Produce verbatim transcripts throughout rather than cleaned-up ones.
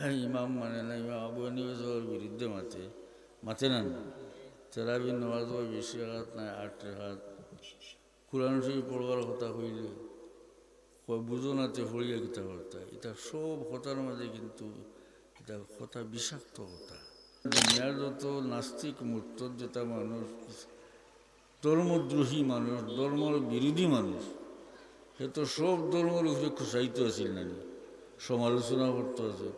ইমাম মানে না, ইমাম আবু হানিফা সাহেবের বিরুদ্ধে মাতে, মাতে না না। তেরাবির নামাজ অয় বিশ রেকাত নায় আট রেকাত। কোরআন শরীফ পড়বার কথা কইলে কয়, "বুঝো না তে পড়িয়া কিতা করতা?" ইতা সব কথার মাঝে কিন্তু ইতা কথা বিষাক্ত কথা। দুনিয়ার যত নাস্তিক মুরতাদ যেতা মানুষ, ধর্মদ্রোহী মানুষ, ধর্মর বিরোধী মানুষ, হে তো সব ধর্মর উপরে খুশাইতো আছিল নানি, সমালোচনা করতো আছে।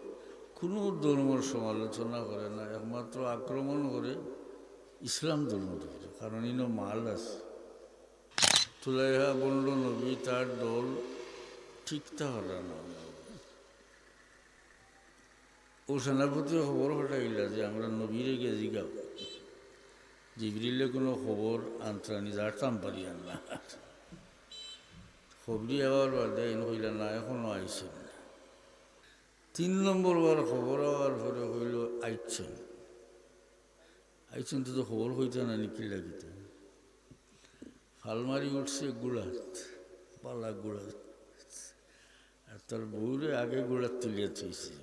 কুনু ধর্মর সমালোচনা করে না, একমাত্র আক্রমণ করে ইসলাম ধর্মর উপরে, কারণ ইনো মাল আছে। তুলাইহা ভণ্ড নবী তার দল ঠিক থাকরা না। অউ সেনাপতি খবর পাঠাইলা যে, "আমরা নবীরে গিয়া জিগাও, জিবরিলে কুনু খবর আনতরা নি, জানতাম পারি আর না।" খবরি আবার বাদে ইন কইলা, "না, এখনো আইছইন না।" তিন নম্বর বার খবর আওয়ার পরে কইলো, "আইছইন।" আইছইন তো, তো খবর কইতা না নি, কিলা কিতা? ফাল মারি উঠছে গুড়াত, পালা গুড়াত। আর তার বউরে আগে গুড়াত তুলিয়া থইছে।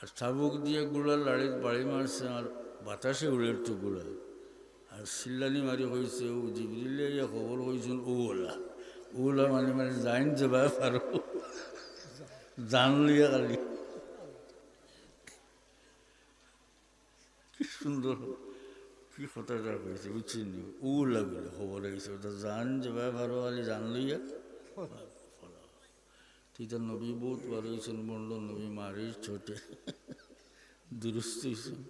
আর চাবুক দিয়া গুড়ার লাড়িত বাড়ি মারছে, আর বাতাসে উড়ের তো গুড়া। আর চিল্লানি মারি কইছে, "ও জিবরিলে ইয়া খবর কইছইন, ও ওলা, ও ওলা মানে, মানে, যাইন যেবা পারো, জান লইয়া খালি।" কি সুন্দর, কি কথাটা কইছে, বুঝছইন নি? ও লাগলে খবর আইছে, ওটা জান যেবা পারো খালি জান লইয়া। তুই তো নবী বহুত বার অইছইন, ভণ্ড নবী মারির চোটে দুরুস্ত অইছইন।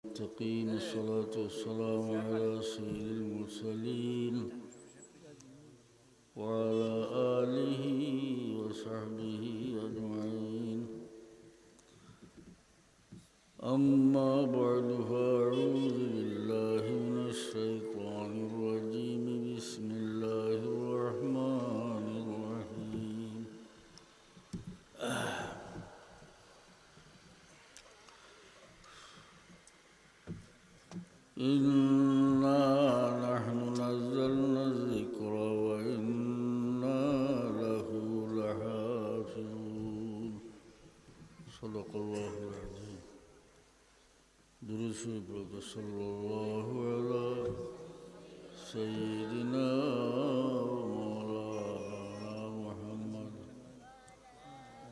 المتقين، الصلاة والسلام على سيد المرسلين وعلى آله وصحبه أجمعين. أما بعد، فأعوذ بالله من الشيطان الرجيم. بسم الله الرحمن الرحيم. إنا نحن نزلنا الذكر وإنا له لحافظون. صدق الله العظيم. درود شريف. صلى الله على سيدنا ومولانا محمد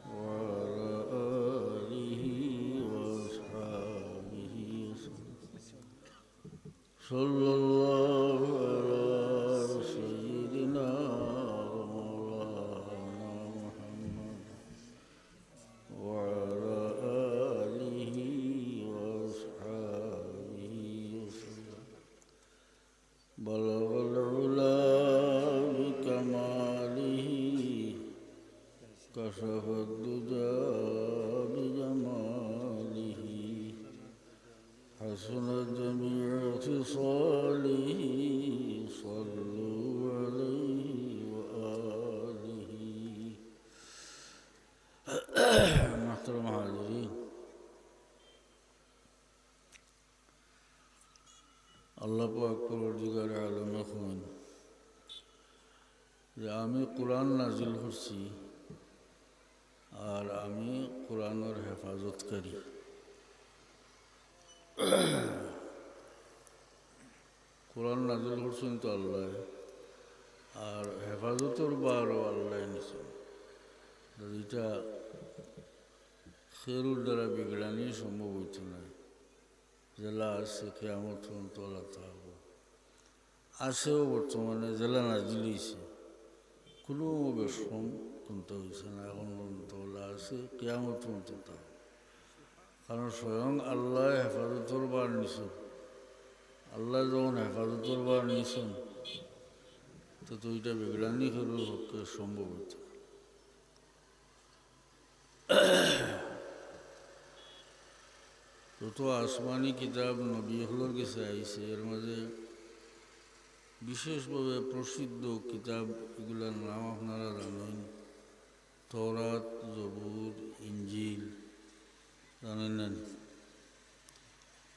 وعلى آله وأصحابه وسلم. صلى الله على سيدنا ومولانا محمد وعلى آله وأصحابه وسلم. بلغ العلا بكماله، كشف الدجى بجماله، حسن جميع خصاله، صلوا عليه وآله. محترم حاضرين، আল্লাহ পাক পরওয়ারদিগারে আলমে কইন যে, "আমি কোরআন নাজিল করছি, আর আমি কোরআনর হেফাজতকারী।" কোরআন নাজিল করছইন তো আল্লায়, আর হেফাজতর ভারও আল্লায় নিছইন। ইটা কেউর দ্বারা বিগড়ানি সম্ভব অইতো নায়। যেলা আছে কিয়ামত পর্যন্ত অলা থাকবো। আছেও বর্তমানে, যেলা নাজিল অইছে, কুনু বেশকম কুন্তা অইছে না, এখন পর্যন্ত অলা আছে, কিয়ামত পর্যন্ত থাকবো। কারণ স্বয়ং আল্লায় হেফাজতর ভার নিছইন। আল্লায় যখন হেফাজতর ভার নিছইন, তো, তো ইটা বিগড়ানি কেউর পক্ষে সম্ভব অইতো নায়। যত আসমানি কিতাব নবী অকলর গেছে আইছে, এর মাঝে বিশেষভাবে প্রসিদ্ধ কিতাব, ইগুলার নাম আপনারা জানইন, তওরাত, জবুর, ইঞ্জিল, জানইন না নি?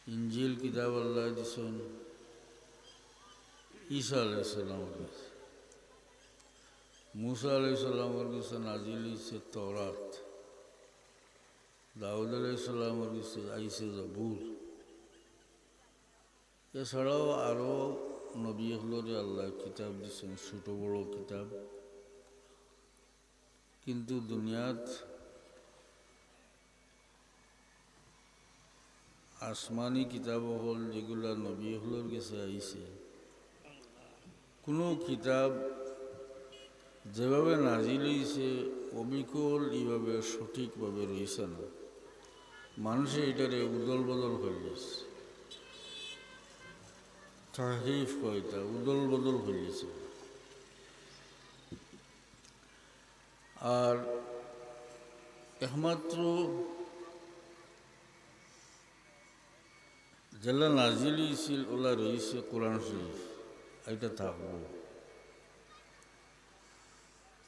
ইঞ্জিল কিতাব আল্লায় দিছইন ঈসা আলাইহিস সালামর গেছে। মুসা আলাইহিস সালামর গেছে নাজিল অইছে তওরাত, দাউদ আলাইহিস সালামর গেছে আইছে জবুর। এছাড়াও আরো নবী অকলরে আল্লায় কিতাব দিছইন, ছোট বড় কিতাব। কিন্তু দুনিয়াত আসমানি কিতাব অকল যেগুলা নবী অকলর গেছে আইছে, কুনু কিতাব যেভাবে নাজিল অইছে, অবিকল ইভাবে সঠিকভাবে রইছে না। মানষে ইটারে উদল বদল করিলিছে, তাহরিফ কয় ইটা, উদল বদল করিলিছে। আর একমাত্র যেলা নাজিল অইছিল, ওলা রইছে কোরআন শরীফ, ইটা থাকবো।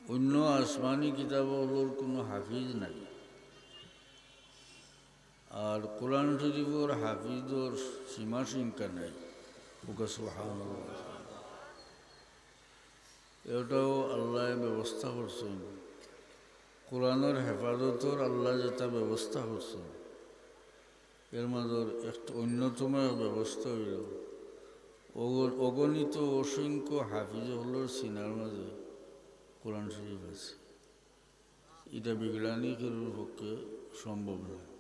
অইন্য আসমানি কিতাব অকলর কুনু হাফিজ নাই, আর কোরআন শরীফর হাফিজর সীমা সংখ্যা নাই। কউক্কা সুবহানাল্লাহ। এটাও আল্লায় ব্যবস্থা করছইন। কোরআনর হেফাজতর আল্লায় যেটা ব্যবস্থা করছইন, এর মাঝর একটা অন্যতম এক ব্যবস্থা অইলো অগ-, অগণিত অসংখ্য হাফিজ অকলর সিনার মাঝে কোরআন শরীফ আছে। ইটা বিজ্ঞানী কেউর পক্ষে সম্ভব নায়।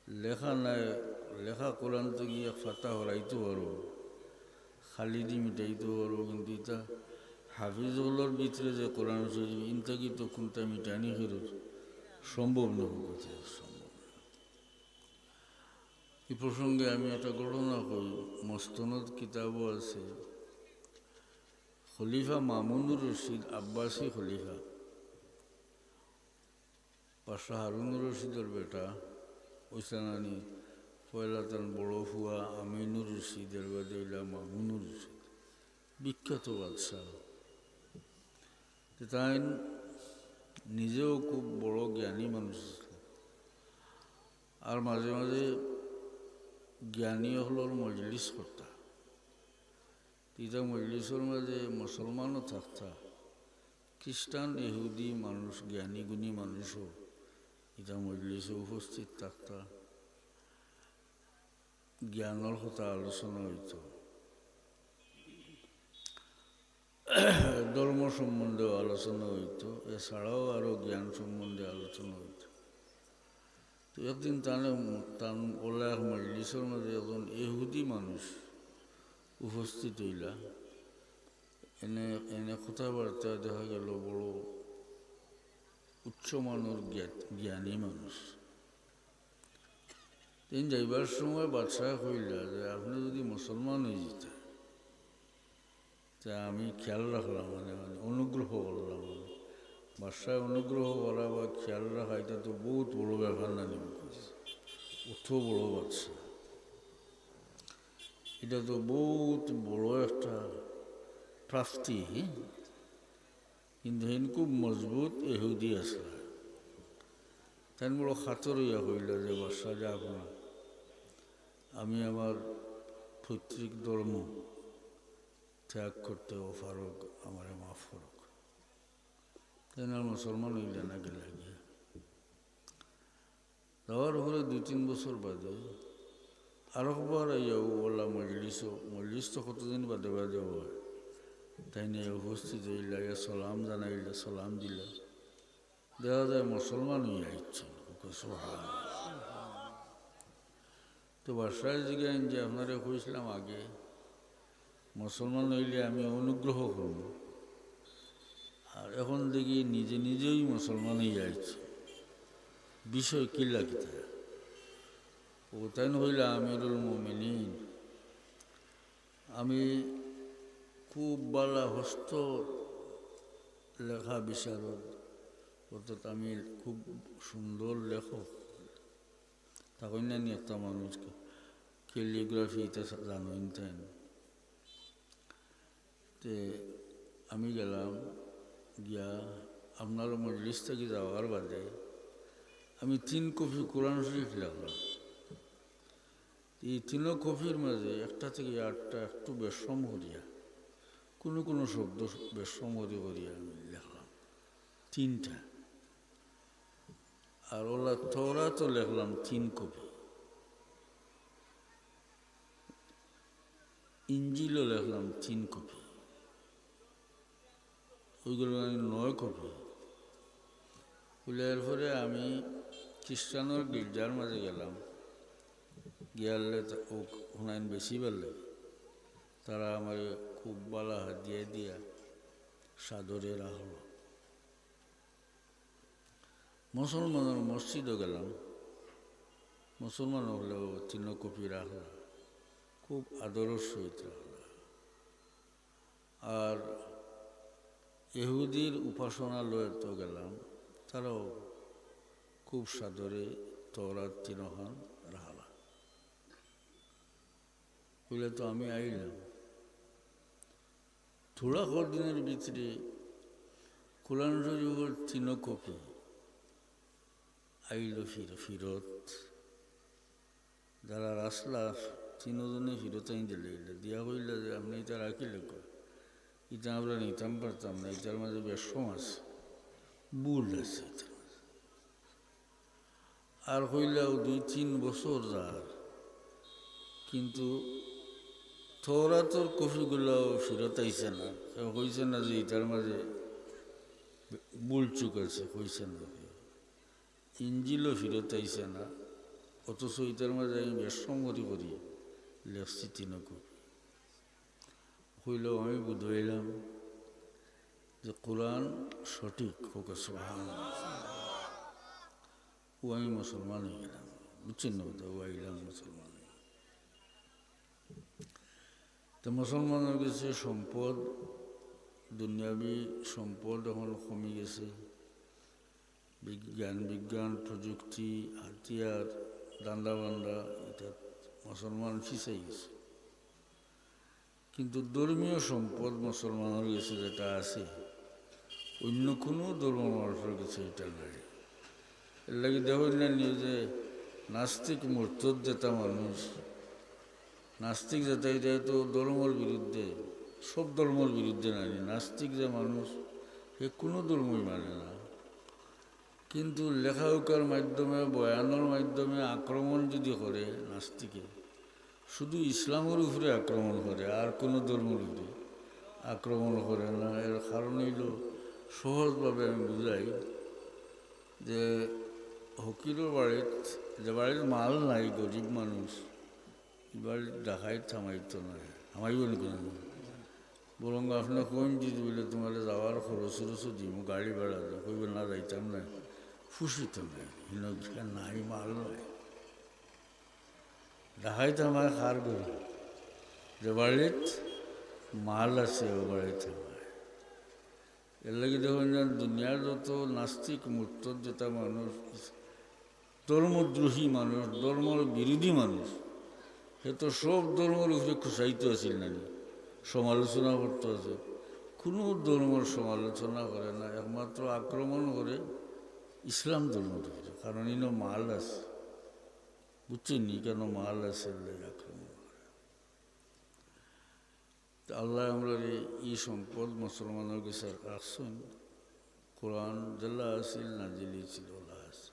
লেখা নায়, লেখা কোরআন থাকি এক পাতা হরাইতো পারবো, খালিদি মিটাইতো পারবো, কিন্তু ইটা হাফিজ অকলর ভিতরে যে কোরআন শরীফ, ইন থাকি তো কুনটা মিটানি কেউর সম্ভব নায়, কথা সম্ভব নায়। এই প্রসঙ্গে আমি একটা ঘটনা কই, মস্তনদ কিতাবও আছে। খলিফা মামুনুর রশিদ, আব্বাসী খলিফা, বাদশা হারুনুর রশিদর বেটা, অইছলা নানি, পয়লা তান বড় ফুয়া আমিনুর রশিদ, এর বাদে অইলা মামুনুর রশিদ, বিখ্যাত বাদশা। তে তাইন নিজেও খুব বড় জ্ঞানী মানুষ আছলা। আর মাঝে মাঝে জ্ঞানী অকলর মজলিস করতা। ইতা মজলিসর মাঝে মুসলমানও থাকতা, খ্রিস্টান, ইহুদি মানুষ, জ্ঞানী গুণী মানুষও ইতা মজলিসো উপস্থিত থাকতা। জ্ঞানর কথা আলোচনা অইতো, ধর্ম সম্বন্ধেও আলোচনা অইতো, এছাড়াও আরো জ্ঞান সম্বন্ধে আলোচনা অইতো। তো একদিন তানে, তান ওলা এক মজলিসর মাঝে একজন ইহুদি মানুষ উপস্থিত অইলা। এনে, এনে কথাবার্তা দেখা গেল বড় উচ্চ মানর জ্ঞা-, জ্ঞানী মানুষ। তাইন যাইবার সময় বাদশায় কইলা যে, "আপনে যদি মুসলমান অইযিতা, তে আমি খেয়াল রাখলাম, মানে, মানে, অনুগ্রহ করলাম।" মানে, বাদশায় অনুগ্রহ করা বা খেয়াল রাখা, ইটা তো বউত বড় ব্যাপার না নি? অত বড় বাদশা, ইটা তো বউত বড় একটা প্রাপ্তি। কিন্তু হেন খুব মজবুত ইহুদি আছলা। তাইন বড় কাতর অইয়া কইলা যে, "বাদশা, যাউক না, আমি আমার পৈতৃক ধর্ম ত্যাগ করতে অপারগ, আমারে মাফ করউক।" তাইন আর মুসলমান অইলা না, গেলা গিয়া। যাওয়ার পরে দুই তিন বছর বাদে আরকবার আইয়া ওলা মজলিসো, মজলিস তো কতদিন বাদে বাদে অয়, তাইন উপস্থিত অইলা, আইয়া সালাম জানাইলা, সালাম দিলা। দেখা যায় মুসলমান অইয়া আইছইন। সুবহানাল্লাহ। তো বাদশায় জিগাইন যে, "আপনারে কইছলাম আগে, মুসলমান অইলে আমি অনুগ্রহ করমু, আর এখন দেখি নিজে নিজেউ মুসলমান অইয়া আইছইন, বিষয় কিলা কিতা?" ও তাইন কইলা, "আমিরুল মুমিনিন, আমি খুব ভালা হস্ত লেখা বিশারদ, অর্থাৎ আমি খুব সুন্দর লেখক।" তা কইন না নি একটা মানুষ, ক্যালিগ্রাফি ইতা জানইন তাইন। তে আমি গেলাম, গিয়া আপনার মজলিস থাকি যাওয়ার বাদে আমি তিন কপি কোরআন শরীফ লেখলাম। এই তিনো কপির মাঝে একটা থাকি আরটা একটু বেশকম করিয়া কুনু কুনু শব্দ বেসম্মতি করিয়া আমি লেখলাম তিনটা। আর অউলা তওরাতও লেখলাম তিন কপি, ইঞ্জিলও লেখলাম তিন কপি, অইগুলা নয় কপি। অইলে এরপরে আমি খ্রিস্টানর গির্জার মাঝে গেলাম, গিয়ালে তা-, অউ হুনাইন বেশি ভালা লাগে। তারা আমারে খুব ভালা হাদিয়া দিয়া সাদরে রাখলো। মুসলমানর মসজিদও গেলাম, মুসলমান অকলেও তিন কপি রাখলা, খুব আদরর সহিত রাখলা। আর ইহুদির উপাসনালয়তো গেলাম, তারাও খুব সাদরে তওরাত তিনখান রাখলা। অইলে তো আমি আইলাম। থুড়া কদিনর ভিতরে কোরআন শরীফর তিন কপি আইলো ফির-, ফিরত। যারা রাখলা, তিনজনে ফিরত আনি দিলা, ইলা দিয়া কইলা যে, "আপনে ইতা রাখিলা কই? ইতা আমরা নিতাম পারতাম না, ইতার মাঝে বেসম আছে, ভুল আছে ইতার মাঝে।" আর কইলা, "অউ দুই তিন বছর যার, কিন্তু তওরাতর কপিগুলাও ফিরত আইছে না, কেউ কইছে না যে ইতার মাঝে ভুল চুক আছে, কইছে না।" ইঞ্জিলও ফিরত আইছে না, অথচ ইতার মাঝে আমি বেসম্মতি করি লেখছি তিন কপি। কইলেও আমি বুঝাইলাম যে কোরআন সঠিক, কউক্কা সুবহানাল্লাহ। অউ আমি মুসলমান অইগেলাম, বুঝছইন নি কথা? অউ আইলাম মুসলমান অইগেলাম। তো মুসলমানর গেছে সম্পদ, দুনিয়াবি সম্পদ অখন কমি গেছে। বিজ্ঞান, বিজ্ঞান, প্রযুক্তি, হাতিয়ার, ধান্দা-বান্দা, ইতা মুসলমান পিছাই গেছে। কিন্তু ধর্মীয় সম্পদ মুসলমানর গেছে যেটা আছে, অইন্য কুনু ধর্ম মানুষর গেছে ইটা নাই। এরলাগি দেখইন না নি যে নাস্তিক মুরতাদ যেটা মানুষ, নাস্তিক যেটা, ইটা তো ধর্মর বিরুদ্ধে, সব ধর্মর বিরুদ্ধে নানি। নাস্তিক যে মানুষ, হে কুনু ধর্মই মানে না। কিন্তু লেখা-উখার মাধ্যমে, বয়ানর মাধ্যমে আক্রমণ যুদি করে নাস্তিকে, শুধু ইসলামর উপরে আক্রমণ করে, আর কুনু ধর্মর উপরে আক্রমণ করে না। এর কারণ অইলো, সহজভাবে আমি বুঝাই যে, ফকিরর বাড়িত, যে বাড়িত মাল নাই, গরিব মানুষ, ই বাড়িত ডাকাইত হামাইতো নায়, হামাইবো নি কুনুদিন? বরং আপনে কইন যে, "বুলে তুমারে যাওয়ার খরচ-উরচও দিমু, গাড়ি ভাড়া দিমু", কইবো, "না, যাইতাম নায়, ফুসিতো নায়, হিনো নাই, মাল নাই।" ডাকাইত হামায় কার ঘরো? যে বাড়িত মাল আছে, অউ বাড়িত হামায়। এরলাগি দেখইন যে দুনিয়ার যত নাস্তিক মুরতাদ যেটা মানুষ, ধর্মদ্রোহী মানুষ, ধর্মর বিরোধী মানুষ, হে তো সব ধর্মর উপরে খুশাইতো আছিল নানি, সমালোচনা করতো আছে। কুনু ধর্মর সমালোচনা করে না, একমাত্র আক্রমণ করে ইসলাম ধর্মর উপরে, কারণ ইনো মাল আছে, বুঝছইন নি? কেন মাল আছে, এরলাগি আক্রমণ করে। তো আল্লায় আমরারে ই সম্পদ মুসলমানর গেছে রাখছইন, কোরআন যেলা আছিল নাজিল অইছিল, অলা আছে।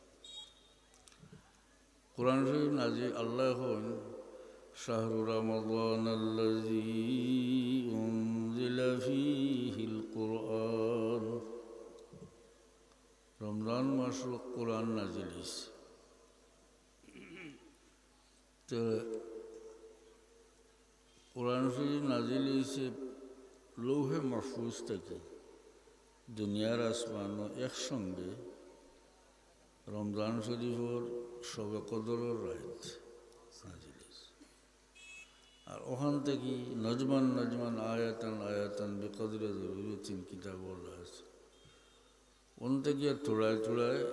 কোরআন শরীফ নাজিল, আল্লায় কইন, "শাহরু রমাদানাল্লাযী উনজিলা ফীহিল কুরআন।" রমজান মাসো কোরআন নাজিল অইছে। তো কোরআন শরীফ নাজিল অইছে লৌহে মাহফুজ থাকি দুনিয়ার আসমানো একসঙ্গে রমজান শরীফর শবে কদরর রাইত নাজিল অইছে। আর অখান থাকি নজমান নজমান আয়াতান আয়াতান বিকদরে জরুরতিন কিতাব অলা আছে। অন থাকি আর থুড়ায় থুড়ায়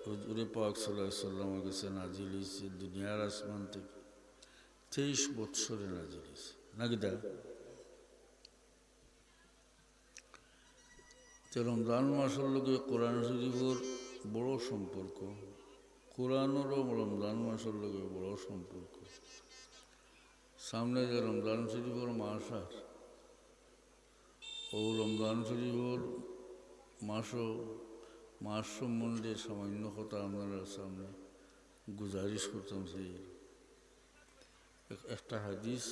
হুজুরে পাক সাল্লাল্লাহু আলাইহি ওয়াসাল্লামর গেছে নাজিল অইছে দুনিয়ার আসমান থাকি তেইশ বৎসরে নাজিল অইছে। না কিতা? তে রমজান মাসর লগে কোরআন শরীফর বড় সম্পর্ক, কোরআনরও রমজান মাসর লগে বড় সম্পর্ক। সামনে যে রমজান শরীফর মাস আর, অউ রমজান শরীফর মাসো, মাস সম্বন্ধে সামান্য কথা আপনারার সামনে গুজারিশ করতাম চাই। এক-, একটা হাদিস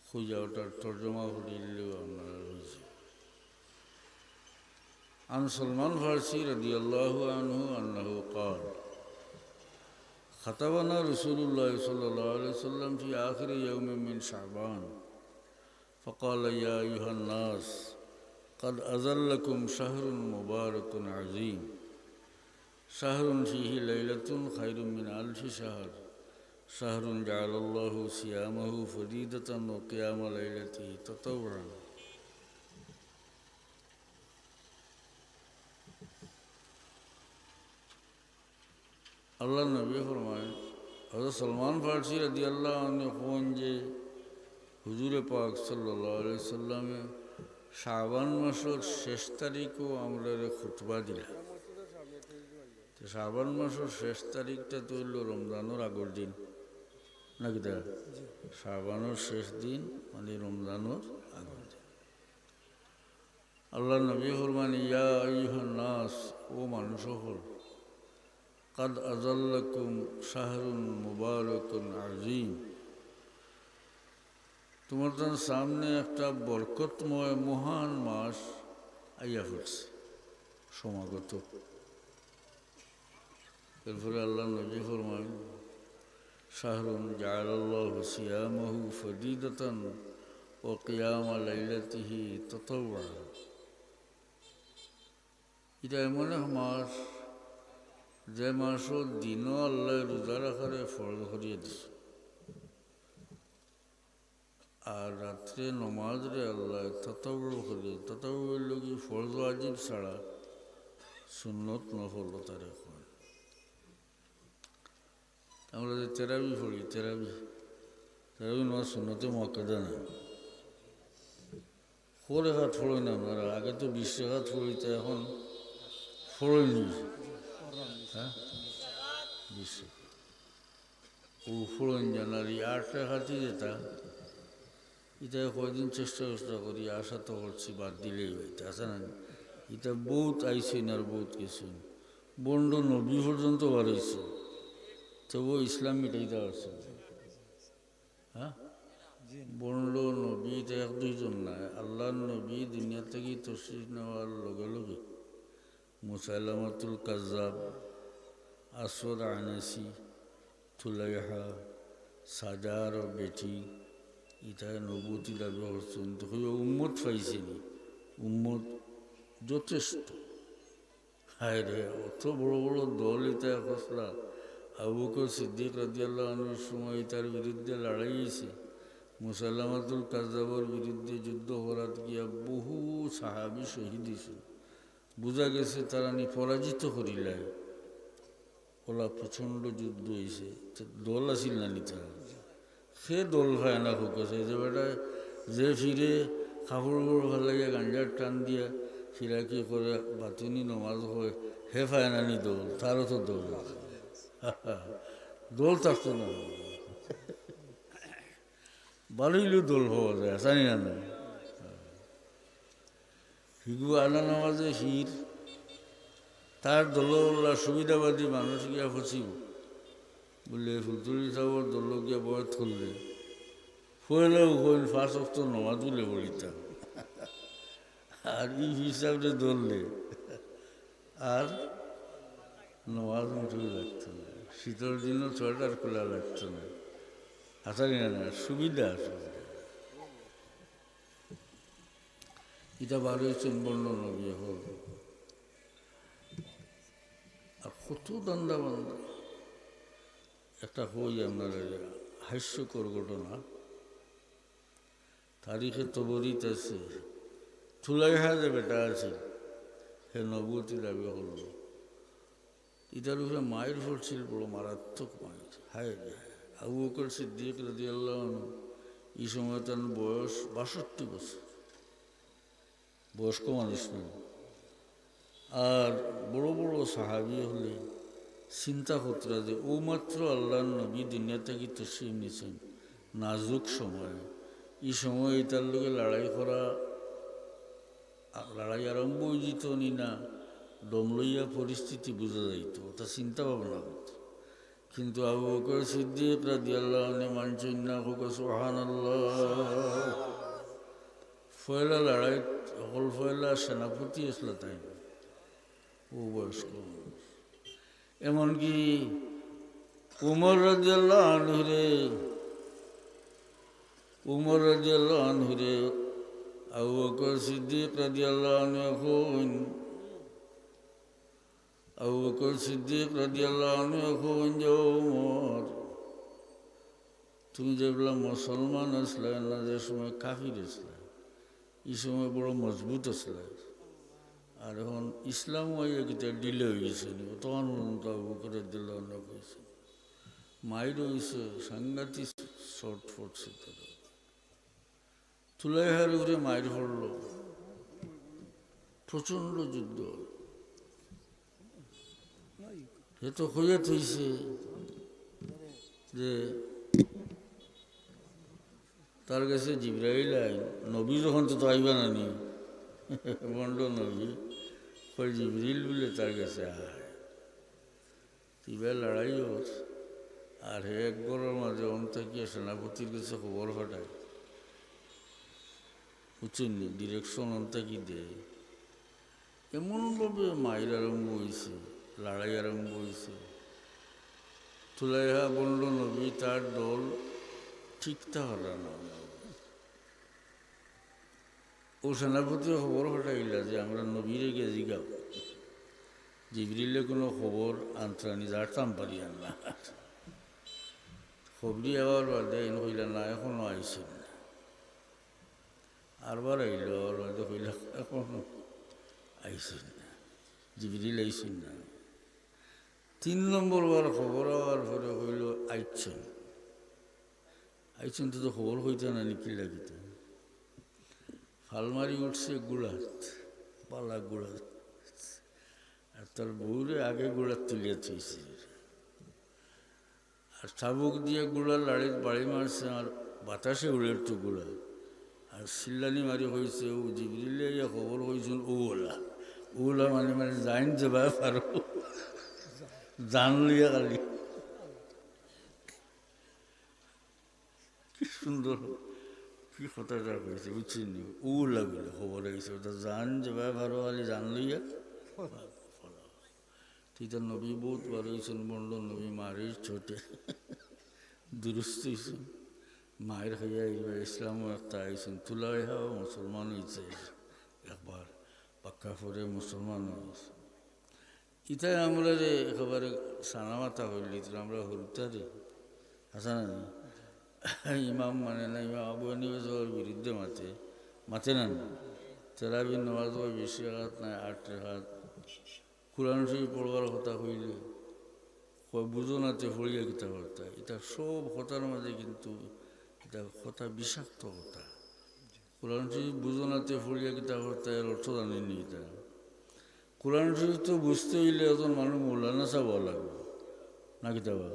কইয়া ওটার তর্জমা করিলেও আপনারার অইছে। عن سلمان الفارسي رضي الله عنه أنه قال: خطبنا رسول الله صلى الله عليه وسلم في آخر يوم من شعبان، فقال: يا أيها الناس، قد أظلكم شهر مبارك عظيم، شهر فيه ليلة خير من ألف شهر، شهر جعل الله صيامه فريضة وقيام ليلته تطوعا. আল্লাহর নবী ফরমাইন, হযরত সলমান ফার্সি রাদিয়াল্লাহু আনহু কইন যে, হুজুরে পাক সাল্লাল্লাহু আলাইহি সাল্লামে শাবান মাসর শেষ তারিখো আমরারে খুতবা দিলা। তো শাবান মাসর শেষ তারিখটা তো অইলো রমজানর আগর দিন, নাকি তা? শাবানর শেষ দিন মানে রমজানর আগর দিন। আল্লাহর নবী ফরমাইন, ইয়া আইয়ুহান নাস, ও মানুষ অকল, কাদ আজাল্লাকুম শাহরুন মুবারাকুন আজিম, তুমরার সামনে একটা বরকতময় মহান মাস আইয়া পড়ছে, সমাগত। এরপরে আল্লাহর নবী ফরমাইন, শাহরুন জাআলাল্লাহু সিয়ামাহু ফরিদাতান ওয়া কিয়ামা লাইলাতিহি তাতাওয়াআন। ইটা এমন এক মাস, যে মাসর দিনও আল্লায় রোজা রাখারে ফরজ করিয়া দিছে। আর রাত্রে নমাজরে আল্লায় তাতাওয়ু করি, তাতাওয়ু অইলো কি ফরজ ওয়াজিব ছাড়া সুন্নত নফল তারে কয়। আমরা যে তেরাবি পড়ি, তেরাবি, তেরাবি নমাজ সুন্নতে মুআক্কাদা না। কয় রেকাত পড়ইন আপনারা? আগে তো বিশ রেকাত পড়ইতা, এখন পড়ইন নি? হ্যাঁ, বিশ রেকাত। ও পড়ইন জানার এই আট রেকাতই যেটা, ইটা কয়দিন চেষ্টা চেষ্টা করি, আশা তো করছি বাদ দিলেই অইতো, আছে না? ইটা বউত আইছইন আর বউত গেছইন, বন্ড নবী পর্যন্ত বারইছে, তবু ইসলাম মিটাইতা পারছে না। হ্যাঁ? বন্ড নবী তো এক দুইজন নায়। আল্লাহর নবী দুনিয়া থাকি তশরিফ নেওয়ার লগে লগে মুসাইলামাতুল কাজ্জাব, আসওয়াদ আনাসি, তুলাইহা, সাজার বেটি, ইতায় নবুয়তি দাবি করছইন। তো কইও উম্মত পাইছে নি? উম্মত যথেষ্ট। হায় রে, অত বড় বড় দল ইতায় খসলা। আবু বকর সিদ্দিক রাদিয়াল্লাহু আনহুর সময় ইতার বিরুদ্ধে লড়াই অইছে। মুসাইলামাতুল কাজ্জাবর বিরুদ্ধে যুদ্ধ করাত গিয়া বহু সাহাবী শহীদ অইছে। বুঝা গেছে তারা নি পরাজিত করিলায়। ওলা প্রচণ্ড যুদ্ধ অইছে। তো দল আছিল না নি তার? সে দল পায় না, খুব কাছে যে বেটা, যে ফিরে কাপড় উপর ফালাইয়া গাঞ্জার টান দিয়া ফিরাকি করে বাতুনি নমাজ হয়, হে পায় না নি দল, তারও তো দল আছে। দল থাকতো না। বারইলেও দল পাওয়া যায়, জানি না, না। হিগু আনা নামাজে ফির, তার দলর ওলা সুবিধাবাদী মানুষ গিয়া ফসিব। বুলে ফুলতলি সাবর দল গিয়া বয়ত করলে, পয়লাউ কইন পাঁচ ওয়াক্ত নমাজ বুলে পড়িতাম। আর ই হিসাবে ধরলে আর নমাজ মুঠেও লাগতো না। শীতর দিনও সোয়েটার খোলা লাগতো না। আসারি না, না, সুবিধা, সুবিধা। ইটা বারইছইন বন্ড নবী অকল। আর কত ধান্দা বান্দা। একটা কই আপনারারে, হাস্যকর ঘটনা। তারিখে তবরিত আছে, তুলাইহা যে বেটা আছে, হে নবুয়তি দাবি করলো। ইতার উপরে মাইর পড়ছিল, বড় মারাত্মক মাইর। হায় রে হায়। আবু বকর সিদ্দিক রাদিয়াল্লাহু আনহু, ই সময় তার বয়স বাষট্টি বছর, বয়স্ক মানুষ নয়। আর বড় বড় সাহাবী অকলে চিন্তা করতরা যে ও মাত্র আল্লাহর নবী দুনিয়া থাকি তশরিফ নিছইন, নাজুক সময়, ই সময় ইতার লগে লড়াই করা লড়াই আরম্ভ অইযিতো নি না, দম লইয়া পরিস্থিতি বুঝা যাইতো, অতা চিন্তা ভাবনা করতো। কিন্তু আবু বকর সিদ্দিক রাদিয়াল্লাহু আনহু মানছইন না, কউক্কা সুবহানাল্লাহ। পয়লা লড়াইত হকল পয়লা সেনাপতি আছলা তাইন, অউ বয়স্ক মানুষ। এমনকি উমর রাদিয়াল্লাহু আনহুরে, উমর রাদিয়াল্লাহু আনহুরে আবু বকর সিদ্দিক রাদিয়াল্লাহু আনহু কইন, আবু বকর সিদ্দিক রাদিয়াল্লাহু আনহু কইন যে, "ও উমর, তুমি যেবলা মুসলমান আছলায় না, যে সময় কাফির আছলায়, ই সময় বড় মজবুত আছলায়, আর অখন ইসলাম আইয়া কিতা ঢিলা অইগেছে নি?" অতখান পর্যন্ত আবু বকর রাদিয়াল্লাহু আনহু কইছে, মাইর অইছে, সাংঘাতিক চোট পড়ছে তার। তুলাইহার উপরে মাইর পড়লো, প্রচণ্ড যুদ্ধ। হে তো কইয়া থইছে যে তার গেছে জিব্রাইল আইন, নবী যখন তো, তো আইবা না নি, ভণ্ড নবী, কয় জিব্রাইল বুলে তার গেছে আয়। ইবা লড়াই অর, আর হে এক ঘরর মাঝে অন থাকিয়া সেনাপতির গেছে খবর পাঠায়। বুঝছইন নি? Direction অন থাকি দেয়। এমনভাবে মাইর আরম্ভ অইছে, লড়াই আরম্ভ অইছে। তুলাইহা ভণ্ড নবী, তার দল টিকতা পাররা না। অউ সেনাপতিয়ে খবর পাঠাইলা যে, "আমরার নবীরে গিয়া জিগাও, জিবরিলে কুনু খবর আনতরা নি, যারতাম পারিয়ার না।" খবরি আওয়ার বাদে ইন কইলা, "না, এখনো আইছইন না।" আরবার আইলো, আওয়ার বাদে কইলা, "এখনো আইছইন না, জিবরিল আইছইন না।" তিন নম্বর বার খবর আওয়ার পরে কইলো, "আইছইন।" আইছইন তো, তো খবর কইতা না নি, কিলা কিতা? ফাল মারি উঠছে ঘুড়াত, বালা ঘুড়াত। আর তার বউরে আগে ঘুড়াত তুলিয়া থইছে। আর চাবুক দিয়া ঘুড়ার লাড়িত বাড়ি মারছে, আর বাতাসে উড়ের তো ঘুড়া। আর চিল্লানি মারি কইছে, "ও জিবরিলে আইয়া খবর কইছইন, অউ অলা।" অউ অলা মানে, মানে, যাইন যেবায় পারো, জান লইয়া খালি। কি সুন্দর, কি কথাটা কইছে, বুঝছইন নি? অউ অলা বুলে খবর আইছে, অর্থাৎ জান যেবায় পারো, খালি জান লইয়া। তো ইতা নবী বউত বার অইছইন, ভণ্ড নবী মারির চোটে দুরুস্ত অইছইন, মাইর খাইয়া ইবা ইসলামও একটা আইছইন, তুলাইহাও মুসলমান অইছে একবার, পাক্কা পরে মুসলমান অইছে। ইতায় আমরারে একেবারে সানা মাথা করিলিতরা, আমরা হুরুতারে। হাছা না নি? ইমাম মানে না, ইমাম আবু হানিফা সাবর বিরুদ্ধে মাতে, মাতে না নি? তেরাবির নামাজ অয় বিশ রাকাত নায়, আট রাকাত। কুরআন শরিফ পড়বার কথা কইলে কয়, "বুঝো না তে পড়িয়া কিতা করতায়?" ইতা সব কথার মাঝে কিন্তু ইতা কথা বিষাক্ত কথা। কুরআন শরিফ বুঝো না তে পড়িয়া কিতা করতায়, এর অর্থ জানইন নি ইতা? কুরআন শরিফ তো বুঝতে অইলে একজন মানুষ মৌলানা সাব অওয়া লাগবো, না কিতা বা?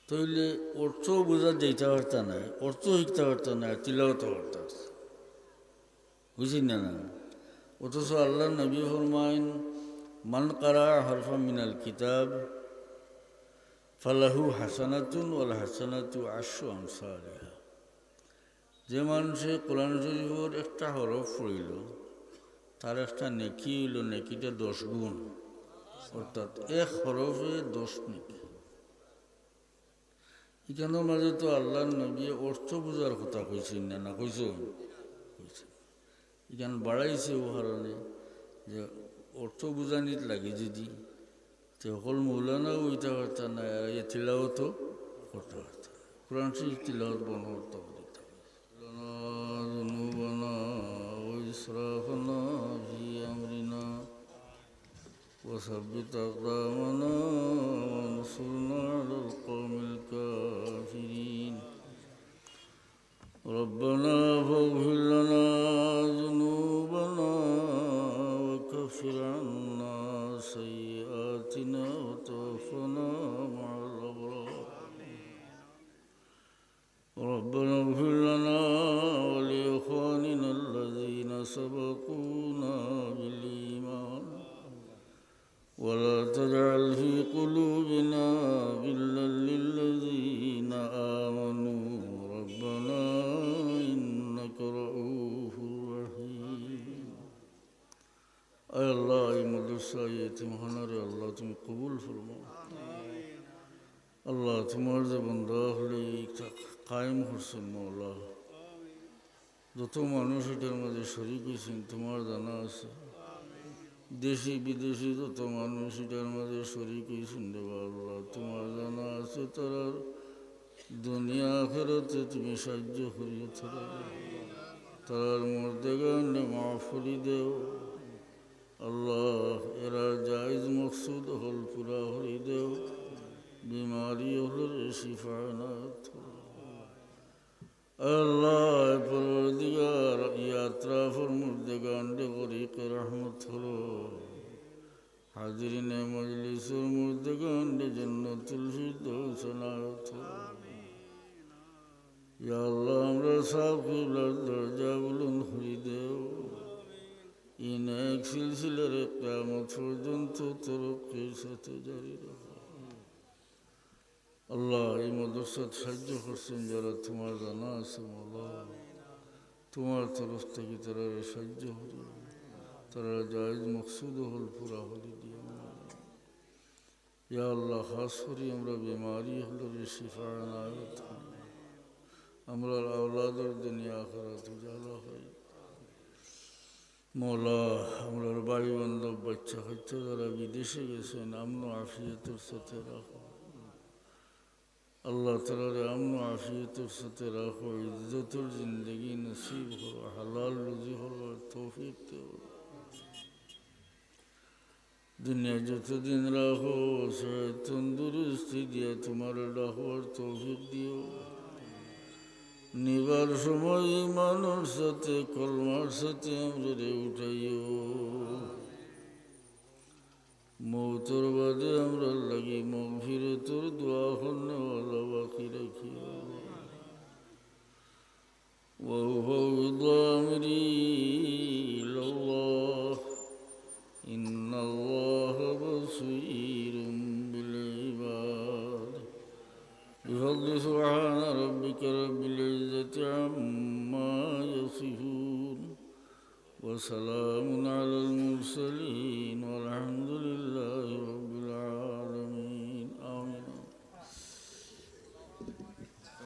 তাইলে অর্থ বুঝা যাইতা পারতা নায়, অর্থ শিখতা পারতা নায়, তিলাওয়াত করতা। বুঝছইন না, না? অথচ আল্লার নবী ফরমাইন, "মান কারা হরফাম মিনাল কিতাব ফালাহু হাসানাতুন ওয়াল হাসানাতু আশরু আমসালিহা।" যে মানষে কোরআন শরিফর একটা হরফ পড়িলো, তার একটা নেকি অইলো, নেকিটা দশ গুণ, অর্থাৎ এক হরফে দশ নেকি। ইখানর মাঝে তো আল্লার নবীয়ে অর্থ বুঝার কথা কইছইন না, না কইছইন? কইছইন। ইখান বাড়াইছে অউ কারণে যে অর্থ বুঝানিত লাগি যদি, তে হকল মৌলানাও অইতা পারতা নায়, আর ইয়া তিলাওয়াতও করতা পারতা নায়। কোরআন শরিফ তিলাওয়াত বন্ধ করতা পারতা। لنا ذنوبنا وإسرافنا في أمرنا وثبت أقدامنا وانصرنا على القوم الكافرين. ربنا فاغفر لنا ذنوبنا وكفر عنا سيئاتنا وتوفنا مع الأبرار. ربنا اغفر لنا ولإخواننا سبقونا بالإيمان ولا تجعل في قلوبنا غلا للذين آمنوا ربنا إنك رؤوف رحيم. আয় আল্লাহ, এই মাদ্রাসা, এই এতিমখানারে আল্লাহ তুমি কবুল ফরমাও। আল্লাহ, তোমার যে বান্দা অকলে ইটা কায়েম করছইন মওলা, যত মানুষ ইটার মাঝে শরিক অইছইন তোমার জানা আছে। দেশি বিদেশি যত মানুষ ইটার মাঝে শরিক অইছইন রে বা আল্লাহ, তোমার জানা আছে। তারার দুনিয়া আখেরাতে তুমি সাহায্য করিও তারারে। তারার মুর্দেগানরে মাফ করি দেও। আল্লাহ, এরার জায়েজ মকসুদ অকল পুরা করি দেও। বিমারি অকলরে শিফা এনায়েত করো। আল্লাহ, পরওয়ারদিগার, ই আতরাফর মুর্দেগানরে গরিকে রহমত করো। হাজিরিনে মজলিসর মুর্দেগানরে জান্নাতুল ফিরদাউস এনায়েত করো। ইয়া আল্লাহ, আমরার সাব কিবলার দরজা বুলন্দ করি দেও। ই নেক সিলসিলারে কিয়ামত পর্যন্ত তরক্কির সাথে জারি রাখো। আল্লাহ, এই মাদ্রাসাত সাহায্য করছইন যারা, তোমার জানা আছে মওলা, তোমার তরফ থাকি তারারে সাহায্য করিও, তারার জায়েজ মকসুদ অকল পুরা করি দিও মওলা। ইয়া আল্লাহ, খাস করি আমরার বিমারি অকলরে শিফা এনায়েত করো। আমরার আওলাদর দুনিয়া আখেরাত উজালা অয়। মওলা, আমরার ভাই বান্ধব, বাইচ্চা কাইচ্চা যারা বিদেশে গেছইন, আমন আফিয়তর সাথে রাখো। আল্লাহ, তারারে আমন আফিয়তর সাথে রাখো, ইজ্জতর জিন্দেগি নসিব করো, হালাল রুজি করবার তৌফিক দেও। দুনিয়া যতদিন রাখো, সেহত তন্দুরুস্তি দিয়া তোমারে ডাকবার তৌফিক দিও। নিবার সময় ইমানর সাথে, কলমার সাথে আমরারে উঠাইও। মউতর বাদে আমরার লাগি মাগফিরাতর দোয়া করনেওয়ালা বাকি রাখিও। وأفوض أمري إلى الله، إن الله بصير بالعباد. بفضل سبحان ربك رب العزة عما يصفون، وسلام على المرسلين، والحمد